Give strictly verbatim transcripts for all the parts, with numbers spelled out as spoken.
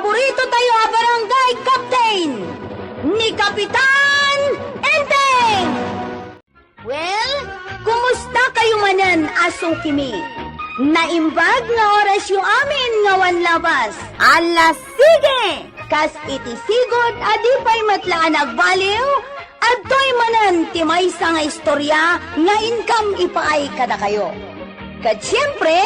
Burrito tayo a barangay captain, ni Kapitan Enteng! Well, kumusta kayo manen a sukimi? Naimbag nga orasyo amin nga awan labas. Ala, sige! Kas iti sigud a di pay met la a nagbaliw, adtoy manen ti maysa nga istorya nga inkam ipaay kadakayo. Ket siempre,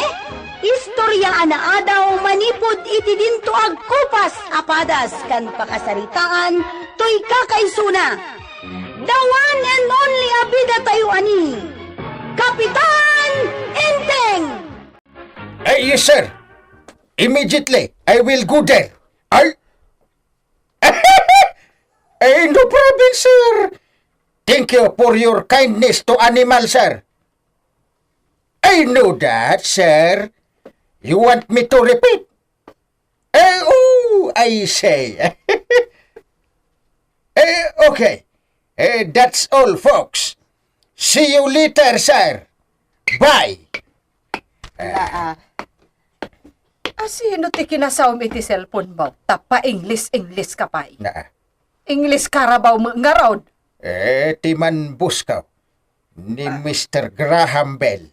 istorya a naadaw manipud iti dinto agkupas a padas ken pakasaritaan toy kakaisuna. The one and only a bida tayo a ni Kapitan Enteng! Eh, yes, sir. Immediately, I will go there. Ay! Eh, no problem, sir. Thank you for your kindness to animal, sir. I know that, sir. You want me to repeat? Eh, oh, I say. Eh, okay. Eh, that's all, folks. See you later, sir. Bye. Ala, ah. Asino ti kinasawm iti cellphone mo? Ta pa-English-English ka pay. Naa. English Carabao met ngarud. Eh, ti manboss ko ni Mister Graham Bell.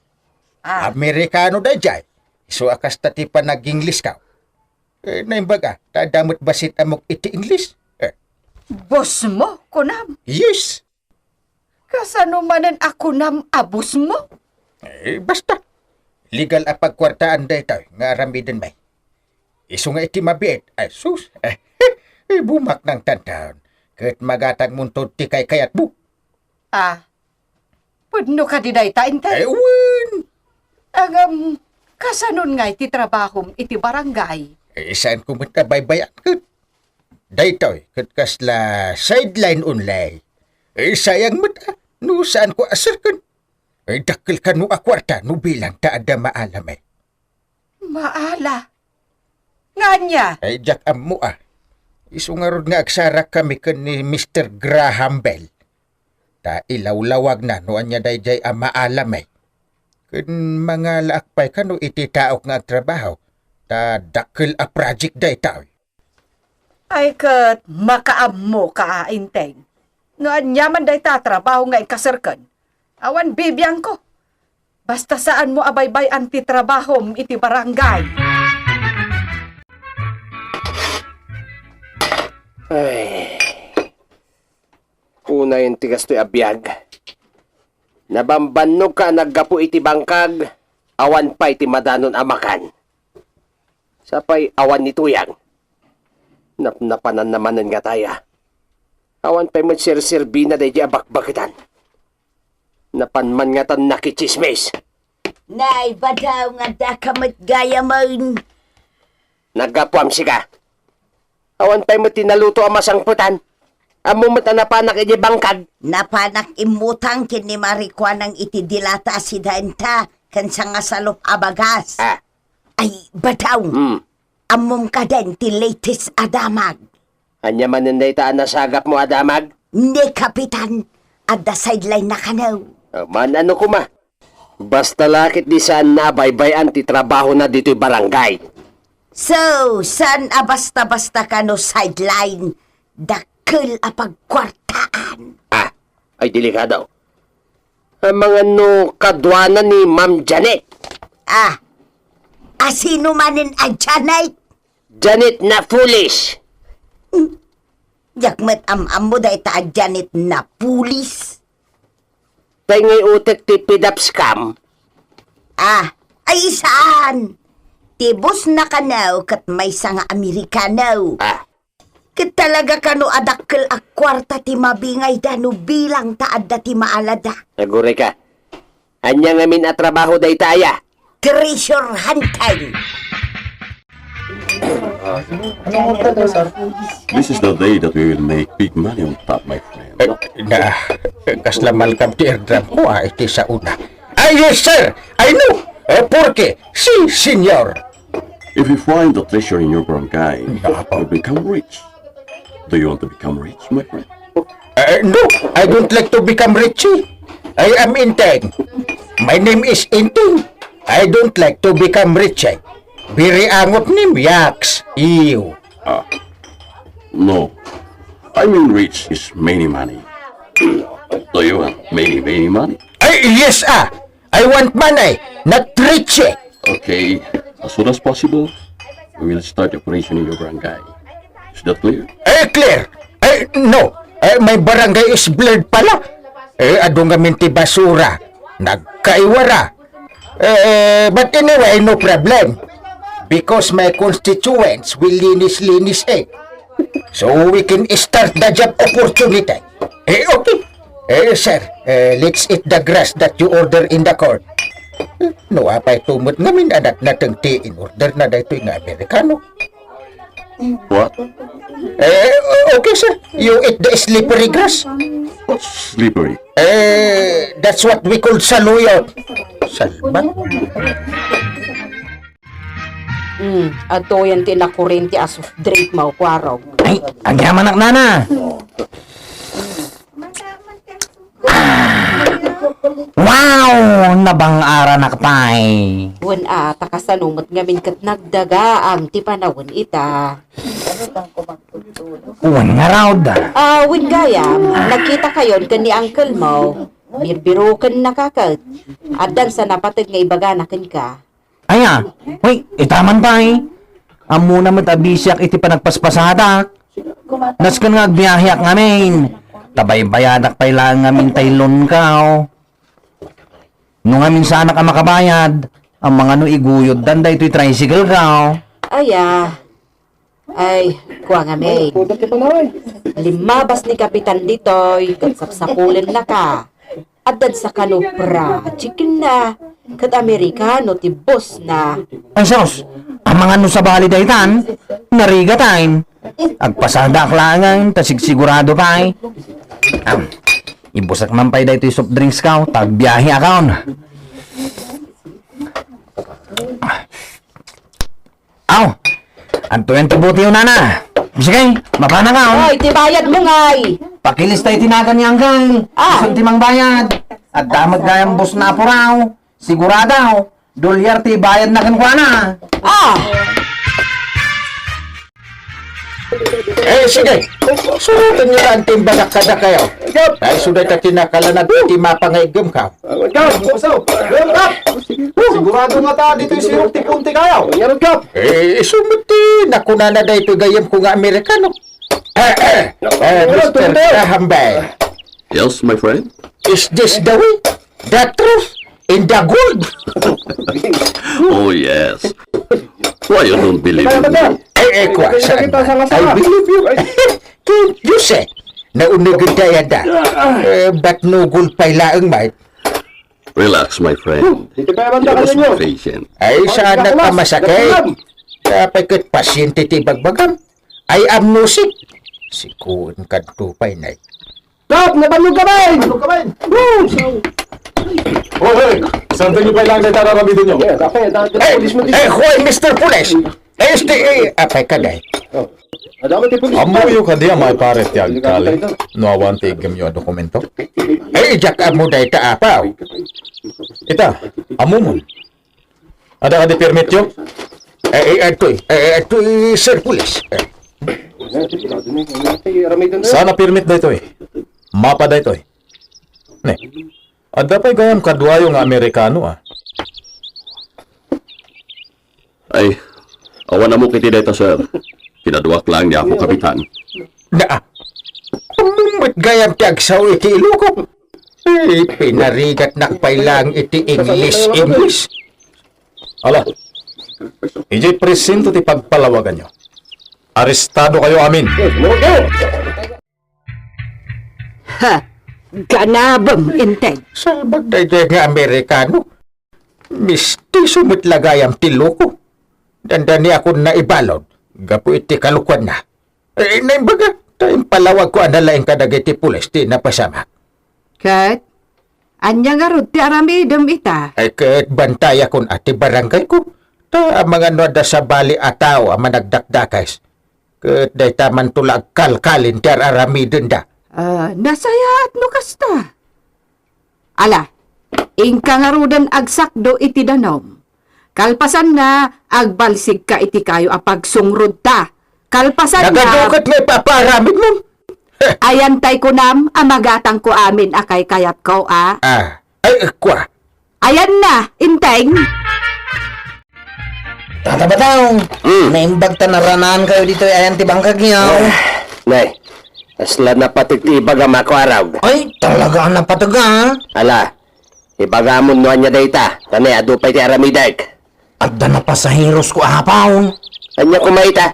Ah. Amerikano daydiay. Isu a kasta ti panag-English ko. Eh, naimbag a, ta adda met bassit ammok iti English. Eh. Boss mo, kunam? Yes. Kasano manen a kunam a boss mo? Eh, basta. Legal a pagkuartaan daytoy nga aramiden, may. Isu nga iti mabiit, ay sus, eh, eh, bumak nang tantaon. Ket magatagmonto ti kaykayatmo. Ah, pudno kadi dayta, Enteng? Eh, wen. Ngem, kasanon ngay ti trabahom iti barangay? Eh, saanko met a baybay-an ket. Daytoy, ket kasla sideline only. Eh, sayang met, ah, no saanko a serken. Eh, dakkel kano a kuarta no bilang ta adda maala, may. Maala? Nga ania? Ay, diak ammo, ah. Isu ngarud nga agsarakkami ken ni Mister Graham Bell. Ta ilawlawagna no ania daydiay a maala, may. Ken mangalaak pay kano iti taok nga agtrabaho, ta dakkel a project daytoy. Ay ket makaammoka, Enteng. No ania man dayta a trabaho nga inkaserken, awan bibiangko. Basta saanmo a baybay-an ti trabahom iti barangay. Ay. Unayen ti kastoy a biag. Nabambannogka a naggapu iti bangkag, awan pay ti madanon a makan. Sapay awan ni Tuyang. Napnapananna manen nga taya. Awan pay met serserbina daydi a bakbaketan. Napan man ngatan nakitsismis. Nay, badaw nga daka met gayamen. Naggapuam sika. Awan pay met ti naluto a masangpetan. Ammo met a napanak idiay bangkag. Napanak immutang ken ni Marikuanang iti dilata a sidenta ken sangasalup a bagas. Ah. Ay, badaw. Hmm. Ammom kaden ti latest a damag? Ania manen dayta a nasagapmo a damag? Ni Kapitan, adda sideline na kano. Ah, man-ano koma? Basta la ket di saanna a baybay-an ti trabahona ditoy barangay. So, saan a basta-basta kano sideline, dakkel a pagkuartaan? Ah, ay delikado. Amangan no kaduana ni Ma'am Janet. Ah, asino manen a Janet? Janet Napulis. Hmm. Diak met am-ammo dayta a Janet Napulis. Tay ngay utek ti pidapskam? Ah, ay saan? Ti boss na kano ket maysa nga Amerikano. Ah. Ket talaga kano a dakkel a kuarta ti mabingayda no bilang ta adda ti maalada. Aguray ka. Ania ngamin a trabaho dayta aya? Treasure hunting. This is the day that we will make big money on top, my friend. Eh, na, eh, kasla malkam ti airdram ko, ah, iti sauna. Ah, yes, sir! I know! Eh, porque, si, senyor! If you find the treasure in your barangay, you'll become rich. Do you want to become rich, my friend? Uh, no, I don't like to become rich. I am Enteng. My name is Enteng. I don't like to become rich. Very angot name, yaks. Iyo. Ah, no. I mean rich is many money. Do you want many, many money? Ay, yes, ah! I want money, not rich, eh. Okay, as soon as possible, we will start the operation in your barangay. Is that clear? Eh, clear! Eh, no! Eh, my barangay is blurred pala. Eh, adu ngamin ti basura. Nagkaiwara. Eh, but anyway, no problem. Because my constituents will linis-linis it. So we can start the job opportunity. Eh, okay. Eh, sir, eh, let's eat the grass that you order in the court. No, apay tumot ngamin anak nateng ti in-order na daytoy nga Amerikano. What? Eh, okay, sir. You eat the slippery grass. What's slippery? Eh, that's what we call saluyot. Salbat. Hmm, adtoyen ti nakurente a soft drink, maukuarog. Ay, agyamanak, nana. Ah! Wow! Nabang-aranak pay. Wen a, ta kasano met ngamin ket nagdagaam ti panawen ita. Wen ngarud. Ah, wen gayam, nagkitakayon ken ni uncle mo. Birbirokennaka ket. Addan sa napateg nga ibagana kenka. Aya, uy, ita man pay. Ammona met a bisiak iti panagpaspasadak. Nasken nga agbiaheak ngamin. Ta baybayadak pay laeng ngamin tay loan ko. No ngamin saanak a makabayad, ammangano iguyoddan daytoy tricycle ko. Aya, ay, kua ngamin. Limmabas ni Kapitan ditoy, ket sapsapulennaka. Addan sa kano project na, ket Amerikano ti boss na. Ay, sus, ammangano sabali daytan, narigatayn. Agpasadaak laengen, ta sigsigurado pay. Am, ibusak man pay daytoy soft drinks ko, ta agbiaheakon. Aw! Adtoyen ti bote, nana. Sige, mapanakaw. Oy, ti bayad mo ngay. Pakilista iti nagan ni Angkal. Ah. Isun ti mangbayad. Adda met gayam boss na apuraw. Sigurado. Dolyar ti bayad na kenkuana. Ah. Eh, sige. Suruten yo lang ti imbagak kadakayo. Ay, suday ta kinakalanad ti mapa nga iggemko. Welcome! Welcome! Sigurado nga ta ditoy sirok ti punti kayo. Welcome! Eh, isu met ti nakunana daytoy gayyemko nga Amerikano. Eh, eh, eh, Mister Graham Bell. Yes, my friend? Is this the way? The truth? In the gold? Oh, yes. Why you don't believe in me? Eh, eh, kua, saan ba? I believe you. Can't you say? Nauneg dayta. Eh, but no gold pay laeng, mate. Relax, my friend. Dito pa naman tayo nyo. Patient. Ay, sana ka masakit. Kapay ket pasyente ti bagbagam. I am no sick. Sikuon kadto pay, nay. Kap, nabannog ka ba? Nabannog ka ba? Woo! Hoy, hoy! Saan tayo pa ilang dahil tararamidin nyo? Eh, eh, hoy, Mister Pulis! Este, eh, apay ka, day. Adamay ti pulis. Ammoyo kadi a maiparit ti agkali no awan ti iggemyo a dokumento? Eh, diak ammo dayta, apaw. Ita, ammomon. Adda kadi permityo? Eh, eh, adtoy. Eh, eh, adtoy, Sir Pulis. Eh. Saan a permit daytoy? Mapa daytoy? Ne. Adda pay gayam kaduayo nga Amerikano, ah. Ay, awan ammok iti dayta, sir. Kinaduak laeng ni Apo Kapitan. Na, ammom met gayam ti agsao iti Ilocos. Eh, pinarigatnak pay laeng iti English, English. Ala, idiay presinto ti pagpalawaganyo. Arestado kayo amin. Ha! Ganabem, Integ. Salbag daydiay nga Amerikano. Mistiso met la gayam ti loko. Dandaniakon naibalud gapu iti kalokuanna. Eh, naimbaga, ta impalawagko a nalaing kadagiti pulis ti napasamak. Ket, ania ngarud ti aramidem ita? Ay, ket bantayakon a ti barangayko. Ta amangan no adda sabali a tao a managdakdakes. Ket dayta manto la agkalkalin ti ar-aramidenda. Ah, nasayaat no kasta. Ala, inka ngaruden agsakdo iti danum. Kalpasanna, agbalsigka iti kayo a pagsungrodta. Kalpasan na. Nagadukat nga ipapaaramidmo. Ayan tay kunam a magatangko amin a kaykayatko, a. Ah, ay, kua. Ayan na, Inteng. Tata Batang, mm, naimbag ta naranaankayo ditoy ayan ti bangkagyo. Ah, nay, kasla napateg ti ibagam a kuarog. Ay, talaga a napateg, a. Ala, ibagamon no ania dayta, ta nay adu pay ti aramidek. Adda napasaherosko a apaw. Ania koma ita?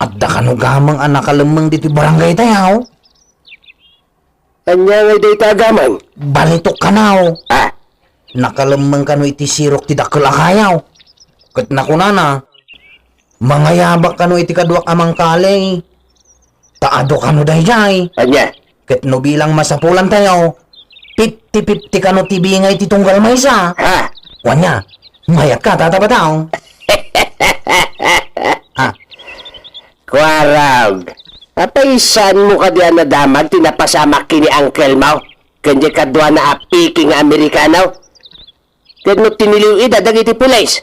Adda kano gameng a nakalemmeng ditoy barangay tayo. Ania ngay dayta a gameng? Balitok kano. Ah. Nakalemmeng kano iti sirok ti dakkel a kayaw. Ket nakunana, mangayabak kano iti kaduak a mangkali. Ta adu kano daydiay. Ania? Ket no bilang masapulantayo, fifty fifty kano ti bingay ti tunggal maysa. Ha? Wania, mayatka, Tata Batang. Ah. Kuarog, apay saanmo kadi a nadamag ti napasamak ken ni uncle mo ken diay kaduana a piki nga Amerikano? Ket no tiniliw ida dagiti pulis,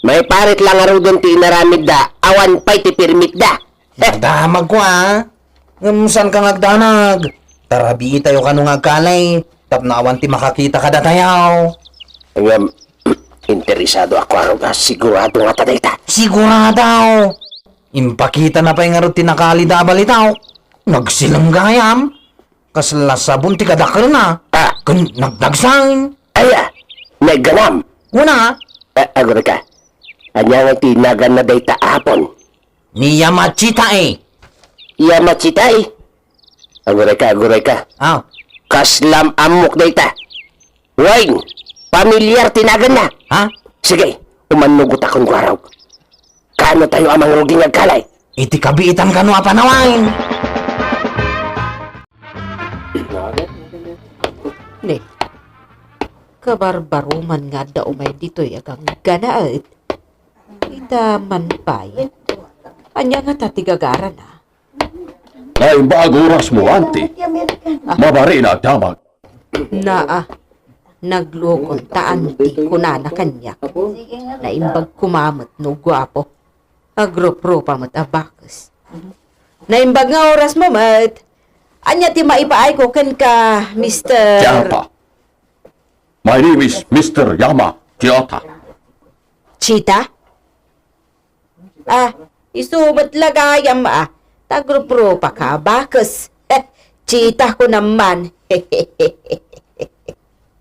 maiparit la ngaruden ti inaramidda awan pay ti permitda. Nadamagko, a. Ngem saanka nga agdanag. Tarabitayo kano nga agkali tapno awan ti makakita kadatayo. Ngem, interesado a kuarog a sigurado ngata dayta. Sigurado! Impakitana pay ngarud ti nakalida a balitaw. Nagsileng gayam. Kasla sabon ti kadakkelna. Ah. Ken nagdagsaen. Aya, nagganam. Wana? A-, agurayka. Ania nga ti naganna dayta a Hapon? Ni Yamachita, e. Yamachita, e? Agurayka, agurayka. Ah. Kaslam ammok dayta. Wen, pamilyar ti naganna. Ha? Sige, umannugotakon, kuarog. Kano tayo a mangrugi nga agkali? Iti kabiitan kano a panawen. Ne, kabarbaroman nga adda umay ditoy a gangganaet. Ita man pay. Ania ngata ti gagarana? Naimbag orasmo, anti. Mabarina a damag. Naa, naglukon ta anti, kunana kaniak. Naimbag koma met no guapo. Agruprupa met a bakes. Naimbag nga orasmo met. Ania ti maipaayko kenka, Mister Chita. My name is Mister Yama Chita. Chita? Ah, isu met la gayam, a. Ta agruprupa ka, bakes. Chita ko naman.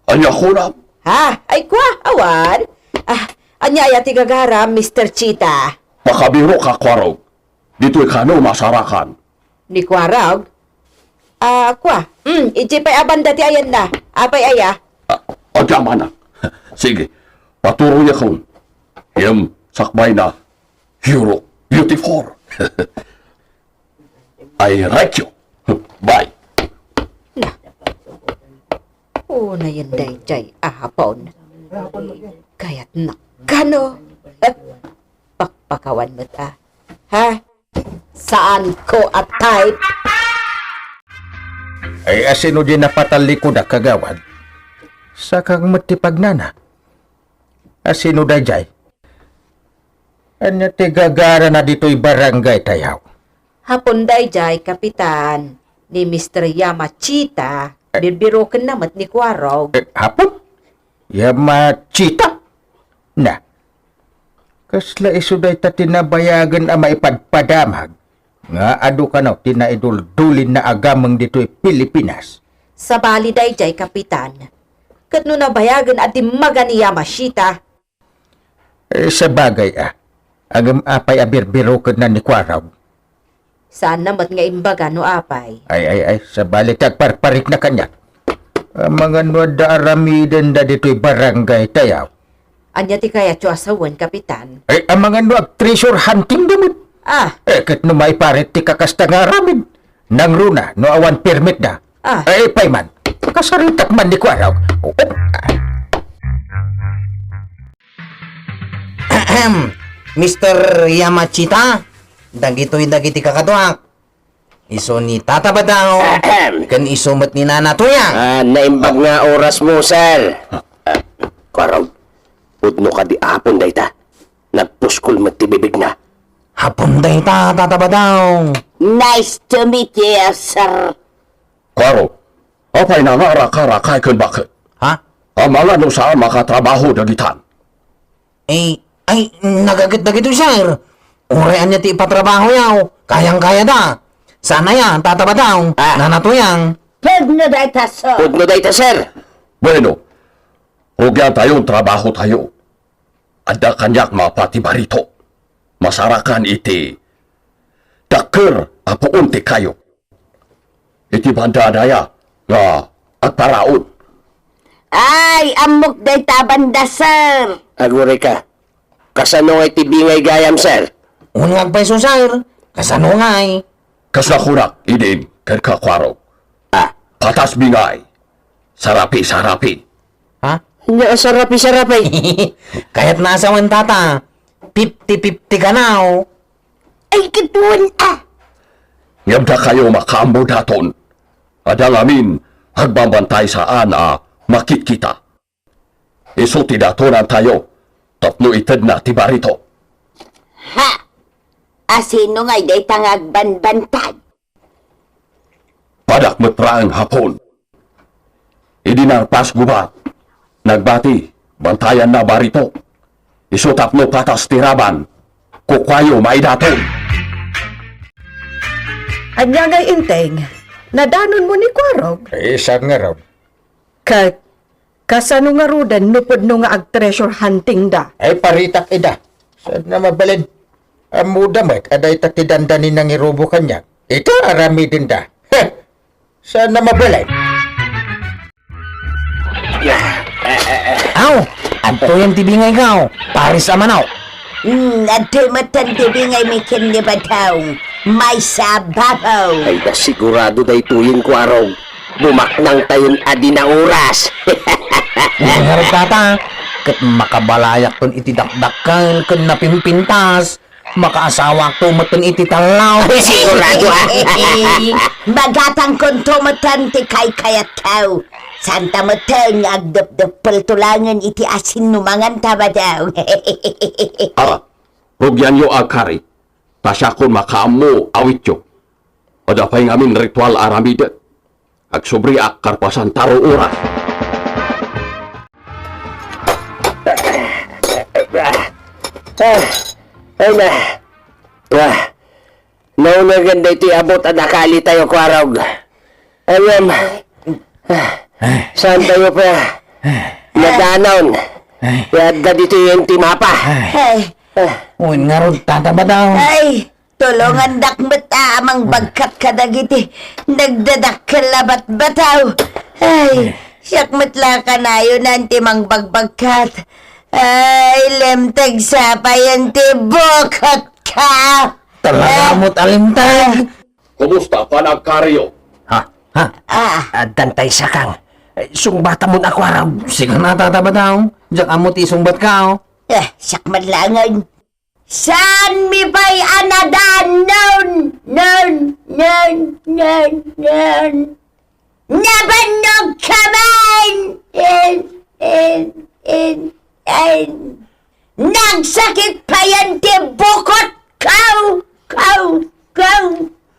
Ania kunam? Ha? Ay, kua, awan. Ah, ania aya ti gagaram, Mister Chita? Makabiro ka, kuarog. Ditoy kano masarakan. Ni kuarog? Ah, kua. Hmm, idiay pay a banda ti ayanna. Apay aya? Ah, adda manen. Sige, paturoyakon. Ngem, sakbayna, you look beautiful. I like you. Bye. Na. Unayen daydiay a Hapon. Kayatna kano. Pakpakawan met a. Ha? Saan ko a type. Ay, asino di napatallikod a kagawad? Sakang met ti pagnana. Asino daydiay? Ania ti gagarana ditoy barangay tayo? Hapon daydiay, Kapitan, ni Mister Yamachita, birbirokenna met ni Kuarog. Eh, hapon? Yamachita? Na, kasla isu dayta ti nabayagen a maipadpadamag nga adu kano ti naiduldulinna a gameng ditoy Pilipinas? Sabali daydiay, Kapitan, ket no nabayagen a dimmaga ni Yamachita, Eh, sabagay a. Ngem apay a birbirokenna ni Kuarog? Saanna met nga imbaga no apay. Ay, ay, ay, sabali ti agparparikna kaniak. Amangan no adda aramidenda ditoy barangay tayo. Ania ti kayatyo a sawen, Kapitan? Ay, amangan no ag-treasure hunting da met. Ah. Eh, ket no maiparit ti kakasta nga aramid. Nangruna no awan permit da. Ah. Ay, pay man. Kasaritak man ni Kuarog. Ahem. Mister Yamachita, dagitoy dagiti kakaduak. Isu ni Tata Badao, ahem, ken isu met ni Nana Tuyang. Ah, naimbag nga oras mo, sir. Ah, Kuarog, pudno kadi a Hapon dayta. Nagpuskol met ti bibigna. Apon dayta, Tata Badong. Nice to meet you, sir. Kuaro, apay nga arakarakay ken baket? Ha? Amangan no saan makatrabaho dagitan. Eh, ay, nagaget dagitoy, sir. Uray ania ti ipatrabahoyo, kayang-kayada. Saan aya, Tata Badong, Ah. Nana Tuyang? Pudno dayta, sir. Pudno dayta, sir. Bueno, rugiantayon trabahotayo. Adda kaniak mapa ti barito. Masarakan iti dakkel a puon ti kayo. Iti banda daya nga agparaon. Ay, ammok dayta a banda, sir. Agurayka. Kasano nga iti bingay gayam, sir? Wen nga agpayso, sir. Kasano ngay? Kas nakunak, idin, kenka, Kuaro. Ah. Patas bingay. Sarapi-sarapi. Ha? Nya, sarapi-sarapi. Kayatna a sawen, Tata. Fifty fifty kanaw. Ay, kituan, ah. Ngem dakayo makaammo daton. Adda ngamin agbambantay saan a makitkita. Isu ti datonantayo tapno itedna ti barito. Ha? Asino ngay dayta nga agbanbantay? Padak met raeng Hapon. Idi narpas gubat, nagbati, bantayanna barito. Isu tapno patas ti raban, kukuayo maidaton. Ania ngay, Enteng? Nadanonmo ni Kuarog? Isan ngarud. Ket kasano ngaruden no pudno nga ag-treasure hunting da? Ay, paritak ida. Saan na mabalin? Ammoda met a dayta ti dandani nangirubo kaniak. Ita aramidenda. Heh! Saan na mabalin? Aw! Adtoy ti bingay, aw! Paris a manok! Hmm, adtoy met ti bingay mi ken ni Badong. Maysa a babaw! Ay, da sigurado daytoyen, Kuarog. Bumaknangtayon a di na oras. Ngarud, Tata, ket makabalayakton iti dakdakkel ken napimpintas. Makaasawakto metten iti tallaw. Sigurado, ah. Magatangkonto metten ti kaykayatto. Saanta metten nga agdepdeppelto laengen iti asin no manganta, Badong. Ah, rugianyo a kari, ta siakon makaammo awityo. Adda pay ngamin ritual a aramiden. Agsubriak kalpasan taro oras. Ah, ay na. Ah, naunegen daytoy abut a dakalitayo, Kuarog. Ngem, ah, saantayo pay nadanon? Ay. Adda ditoy ti mapa. Ay. Ah. Wen ngarud, Tata Badong. Ay. Tulongandak met a mangbagkat kadagiti nagdadakkel a batbataw. Ay, siak met la kanayonan ti mangbagbagkat. Ay, limteg sapayen ti bukot ka. Talaga met a limteg. Kumusta, panagkariyo? Ha? Ha? Ah. Addan tay sakang. Sungbatamon a, Kuarog. Sige na, Tata Badong. Diak ammo ti isungbatka, oh. Eh, siak met laengen. Saanmi pay a nadanon, non, non, non, non. Nabannog ka man! En, en, en, en. Nagsakit payen ti bukot, kaw, kaw, kaw,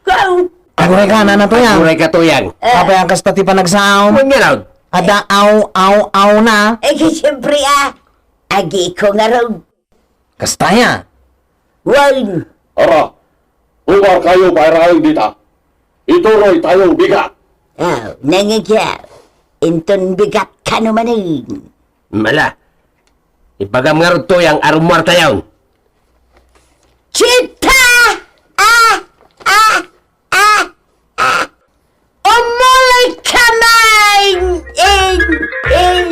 kaw. Aguray ka, Nana Tuyang. Aguray ka, Tuyang. Eh. Apay a kasta ti panagsaom? Wen ngarud. Adda aw, aw, aw na. Eh, siyempre, ah. Agi ko ngarud. Kasta aya. Wen. Ara, umarkayo pay raeng dita. Ituroytayo bigat. Aw, nangigaw. Inton bigat kano manen. Mala. Ibagam ngarud, Tuyang, a rumuartayon. Chita! Ah! Ah! Ah! Ah! Umuy ka man! Eh, eh.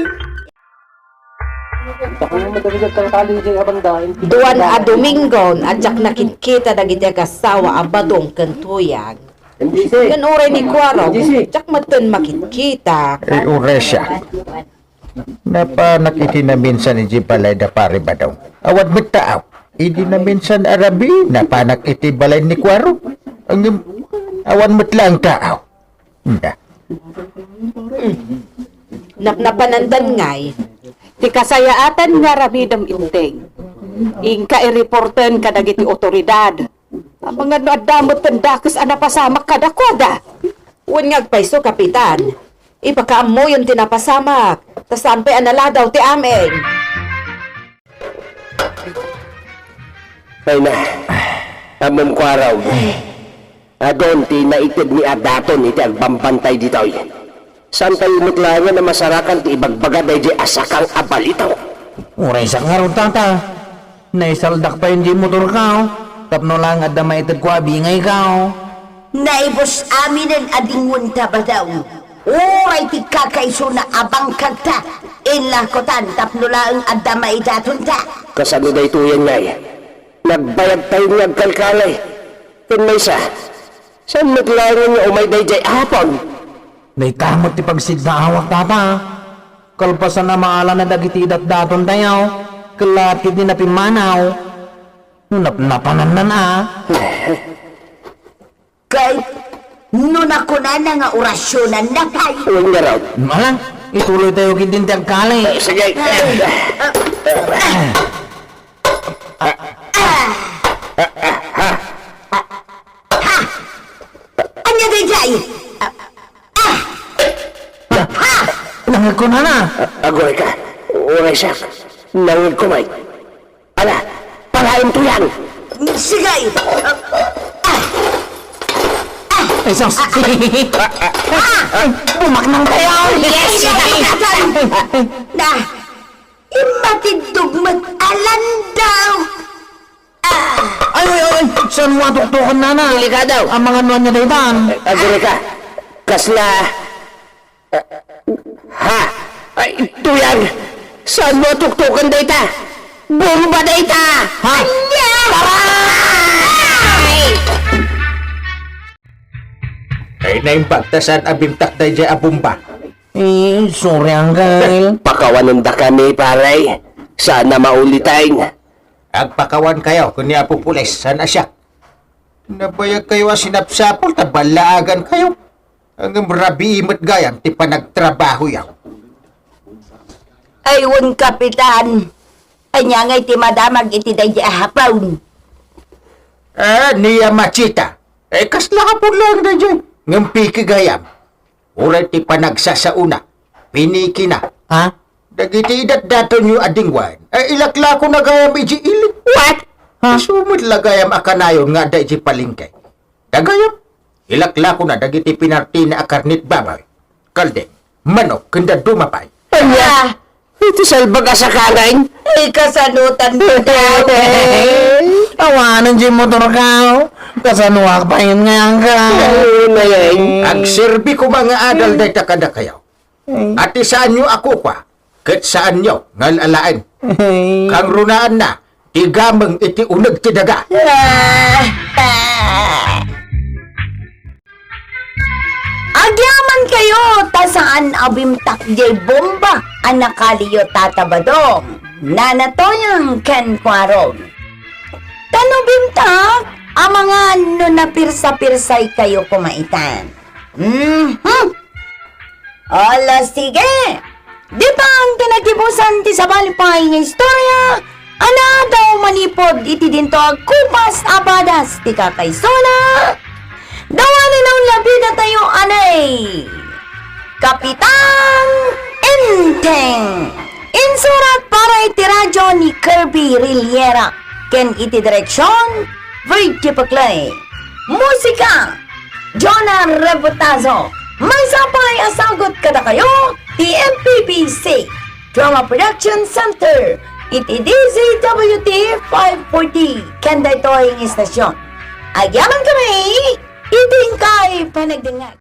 Duan a Dominggon a diak nakitkita dagiti agasawa a Badong ken Tuyang. Ken uray ni Kuarog, diak metten makitkita. Eh, uray siak. Napanak iti naminsan iti balay da Pari Badong. Awan met taaw. Idi naminsan a rabii, napanak iti balay ni Kuarog. Ngem, awan met laeng taaw. Nda. Napnapanandan ngay, ti kasayaatan nga aramidem, Enteng. Inka ireporten kadagiti otoridad. Amangan no adda met dakes a napasamak kadakuada. Wen nga agpayso, Kapitan, ipakaammoyon ti napasamak, ta saan pay a naladaw ti amin. Ay na, ammom, Kuarog. Adun ti naited ni a daton iti agbambantay ditoy. Saan tayo met laengen a masarakan ti ibagbaga daydiay a sakang a balitaw? Uray siak ngarud, Tata. Naisaldak pay diay motorko, tapno laeng adda maitedko a bingayko. Naibus aminen a dingonta, Badong. Uray ti kakaisuna a bangkagta, inlakotan tapno laeng adda maidatonta. Kasano daytoyen ngay? Nagbayag tayo nga agkalkali. Ken maysa, saan met laengen nga umay daydiay a Hapon? Dayta met ti pagsiddaawak, Tata. Kalpasan a maala na dagiti idatdaton tayo, kellaat ketdi napimmanaw. No napnapanannan a. Ket no nakunana nga orasionanna pay. Wen ngarud. Ala, ituloy tayo ketdin ti agkali. Eh, sige. Ah, ah, ah, ah, ah, ah, ah, ah. Ha? Ania daydiay? Ah, ah. Ha? Nangegko, nana. Aguray ka. Uray siak. Nangegko met. Ala, palaem, Tuyang. Sige. Ah, ah. Ay, sus. Ah, ah. Ay, bumaknang tayo. Yes. Na, imatiddog met a landaw. Ah! Ay, ay, ay! Saan mo atuktukan, nana? Delikado. Amangan no ania daytan. Eh, aguray ka. Kasla, eh, ha? Ay, Tuyang! Saan mo atuktukan dayta? Bomba dayta! Ha? Ania? Aray! Ay, naimbag ta saan a bimtak daydiay a bomba. Eh, sorry, Uncle. Pakawanendakami, pare. Saan a maulitan. Agpakawankayo ken ni Apo Pulis, saan a siak. Nabayagkayo a sinapsapul ta ballaagankayo. Ngem rabii met gayam ti panagtrabahoyo. Ay, wen, Kapitan, ania ngay ti madamag iti daydiay a Hapon? Ah, ni Yamachita. Eh, kasla Hapon laeng daydiay. Ngem peke gayam. Uray ti panagsasaona, pinikina. Ha? Dagiti idatdatonyo a dingwen, ay ilaklakona gayam idiay ili. What? Ha? Isu met la gayam a kanayon nga adda idiay palengke. Dagayam, ilaklakona dagiti pinartina a karnet baboy, kaldeng, manok, ken dadduma pay. Ania? Ah. Iti salbag a sakanan? Ay, kasanotan dayta, eh. Awanen diay motorko. Kasanoak pay nga, Uncle? Ano na yan? Agserbi koma nga adal dayta kadakayo. Ay. Ati saanyo a kukua, ket saanyo nga al-alaen. Ay. Kangrunaanna, ti gameng iti uneg ti daga. Ah! Agyamankayo ta saan a bimtak diay bomba a nakaliyo, Tata Badong, Nana Toyang ken Kuarog. Ta no bimtak, amangan no napirsa-pirsaykayo koma itan. Mhm. Ala, sige. Ditan ti nagibusan ti sabali pay nga istorya a naadaw manipud iti dinto agkupas a padas ti kakaisuna. Dawanen a unlabidatayo anay Kapitan Enteng. Insurat para iti radio ni Kirby Riliera ken iti direksion, Virgie Paclay. Musika, Jonah Rebotazo. Maysa pay a sagut kadakayo ti M P P C Drama Production Center iti D Z W T five forty ken daytoy nga istasyon. Agyamankami iti inkay panagdengngeg.